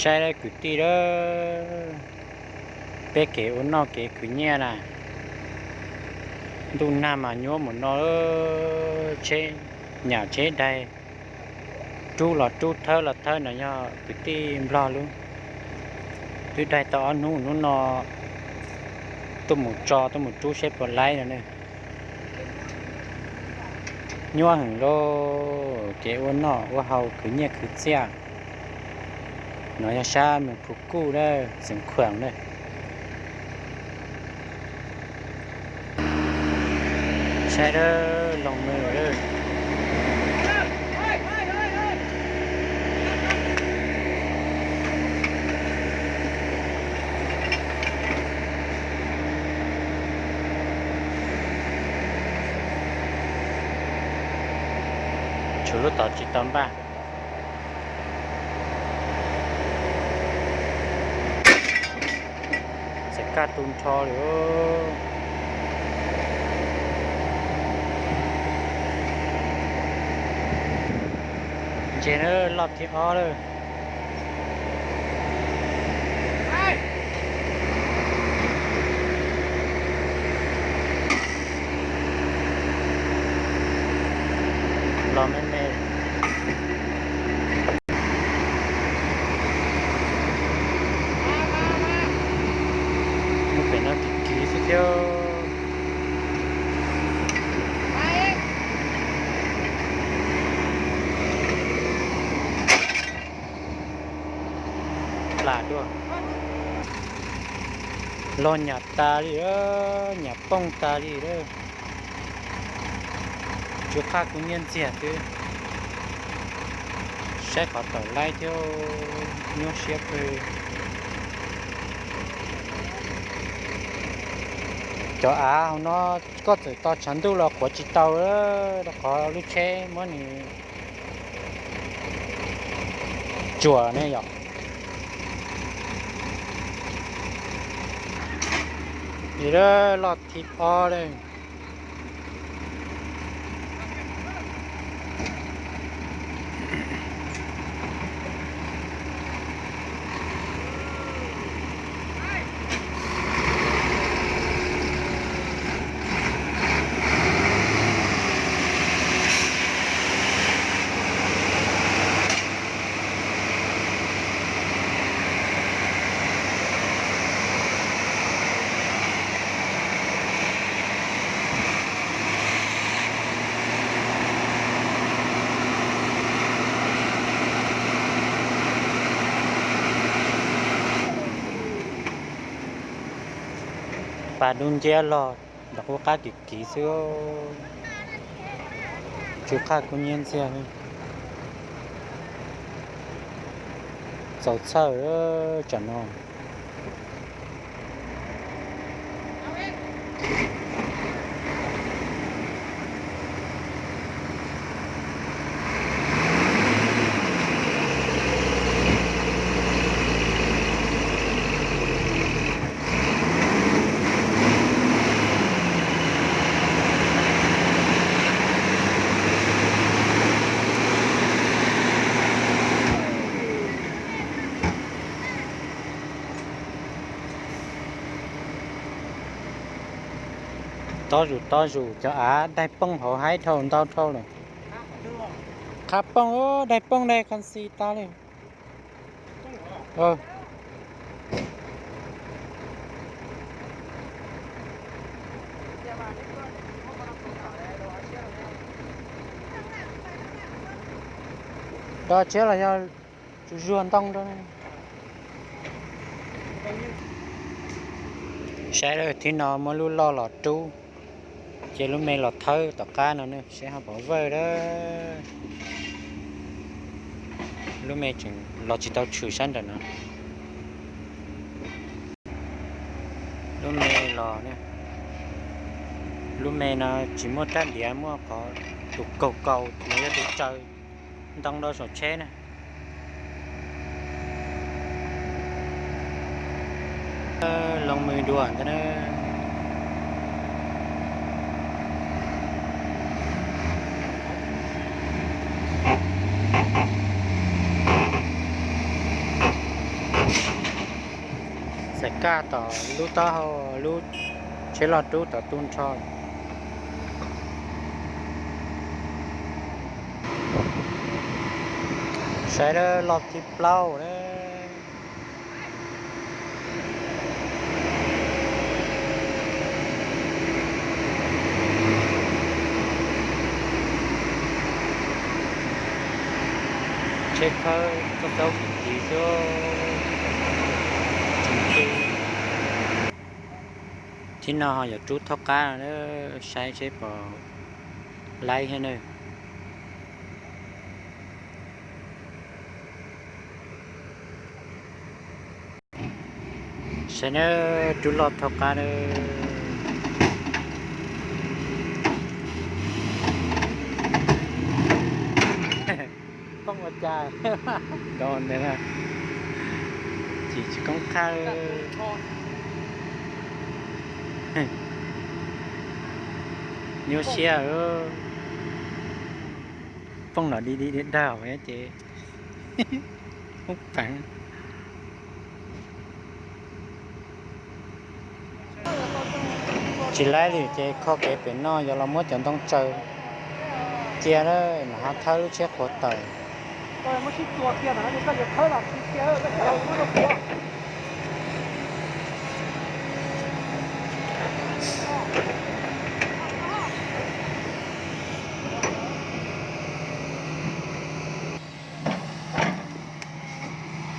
Saib kwv tij lawm, peb kev ua noj kev khwv nyiaj na, ntuj nag mas nyuaj mus no, tsheb nyam tsheb daig, rub los rub thawb los thawb no yog kwv tij Nplog lub. Twb daig tau ob hnub, hnub no tuaj mus tso tuaj mus rub seb puas laib no ne. Nyuaj heev lauj, kev ua noj ua haus khwv nyiaj khwv txiaj. No yog sab Moos Phu Kuj lawm, xeev Khuam lawm. Saib lawm, loos mws lawm. Tshuav lub tod tsis tau npaj. Txawm kaj tu nrho li. Ntses na, loj thib ob lawm. Los me me. Mus pem no kiv kiv xwb thiab. Plam dua. Los nyam tas li, nyam pooj tas li lawm. Tsuas qhaj kuv nyiaj ntxiag xwb. Saib qhov tawm laib thiab, nyuaj siab kawg. Cov av hauv no koj txawm tos tshav ntuj los quav tsis tau, rau qhov lub tsheb muab nws tsuam ne yom. Li loj thib ob lawm. Pas dub nciab los ntawm qub qab kiv kiv xwb. Tsuas qhaj kuv nyiaj ntxiag. Txaus txhawj tsam no. Tob zus tob zus, cov av daig pooj hauv haib dhau ntau dhau lawm. Qhab pooj, daig pooj daig kha xis tas li. Do tshiab los yog zuag ntoo rau. Saib lawm, thib no muab lub loj los rub, ces lub me los thawb tom qab no ne, seb ho pov vawj lawm. Lub me tseem los tsis tau tshwm sab nram no. Lub me los, lub me no tsis muaj rab diav, muaj qhov tus kaug kaus los yog tus tsaws ntoo rau saum tsheb na. Loos mws dua ntawd na. Kaj tom lub taub hau, lub tsheb loj rub tom tu nrho. Saib loj thib plaub na. Tsheb khawb txoj xaub kim xwb. Thib no ho yuav rub thaub qab, saib seb puas laib thiab na. Saib na, rub loj thaub qab na. Poob ua cas, do ntawd na, tsis tsis koob qhaj. Nyuaj siab. Poob los di di dag ces poob peev. Tsis laib li ces kho kev pem no, yuav los muab cov ntoo tsaws cia na, mam ho thawb lub tsheb qhuav tawm.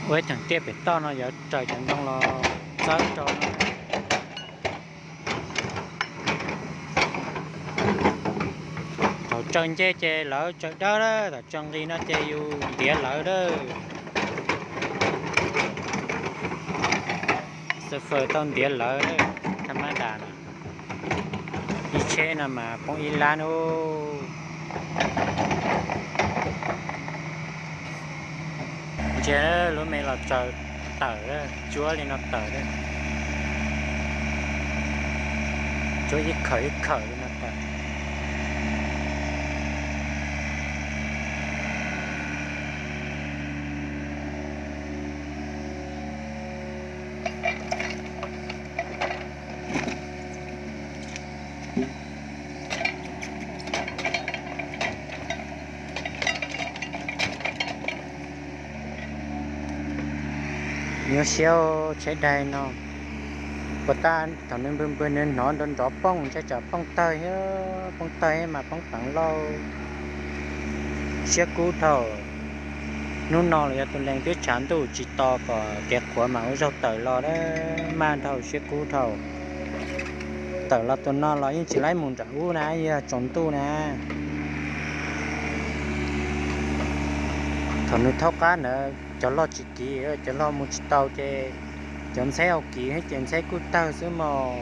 Ua ib cheem tiaj pem toj no yuav raws cov ntoo los txawb rau. Thaum tsaws ncej ces lawv tsaws dawb lawm, thaum tsaws nqis no ces yus ntiav lawv lawm. Xav fawm tau ntiav lawv lawm, thaj mab das no. Ib tsheb no mas poob ib lab ub. Ntsia lub me los tsaws tawm, tsuab li no tawm, tsuab ib khawm ib khawm li no tawm. Nyuaj siab tsheb daig no. Puas tas thaum nws npwg npwg nws hnov nrov nrov poob, ntshai tsam poob tawg thiab, poob tawg thiab mas poob peev lauj. Siab kub dhau. Hnub no los yog tus lees twb tshav ntuj tsis to kom kev qhuav mas ua zaug tawm los, maj dhau siab kub dhau. Tawm los tus no los yeej tsis laib mus nram ub na, yog tsaus ntuj na. Thaum nws thaub qab ntawd cov loj tsis kiv, cov loj mus tsis tau ces cov ntxheb au kiv ces ntxheb kuj tawg xwb mog.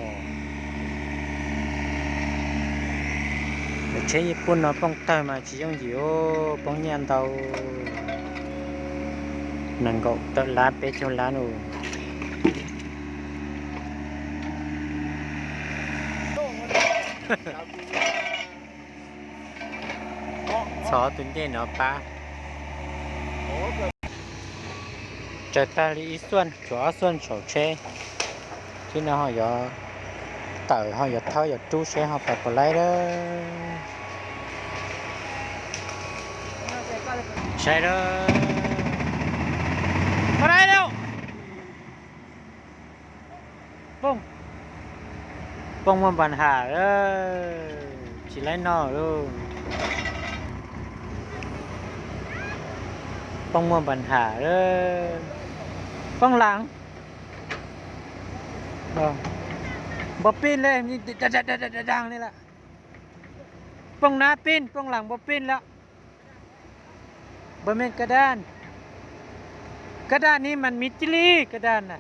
Cov tsheb Nyij Pooj no poob tawg mas tsis yooj yim, poob nyiaj ntau, nees nkaum tawm lab peb caug lab no. Txhob tus ncej no pab. Tsaws tag li ib xuaj, tshuav ob xuaj saum tsheb. Tib no ho yuav tawm ho yuav thawb yuav rub seb ho pais puas laib lawm. Saib lawm. Puas laib lawm. Poob, poob muaj npas ham, tsis laib noj lauj. Poob muaj npas ham, poob lam, npau pij li, dag li lawm. Poob nab pij, poob lam npau pij lawm. Npau me ka daj, ka daj ni mas miv tij li ka daj na.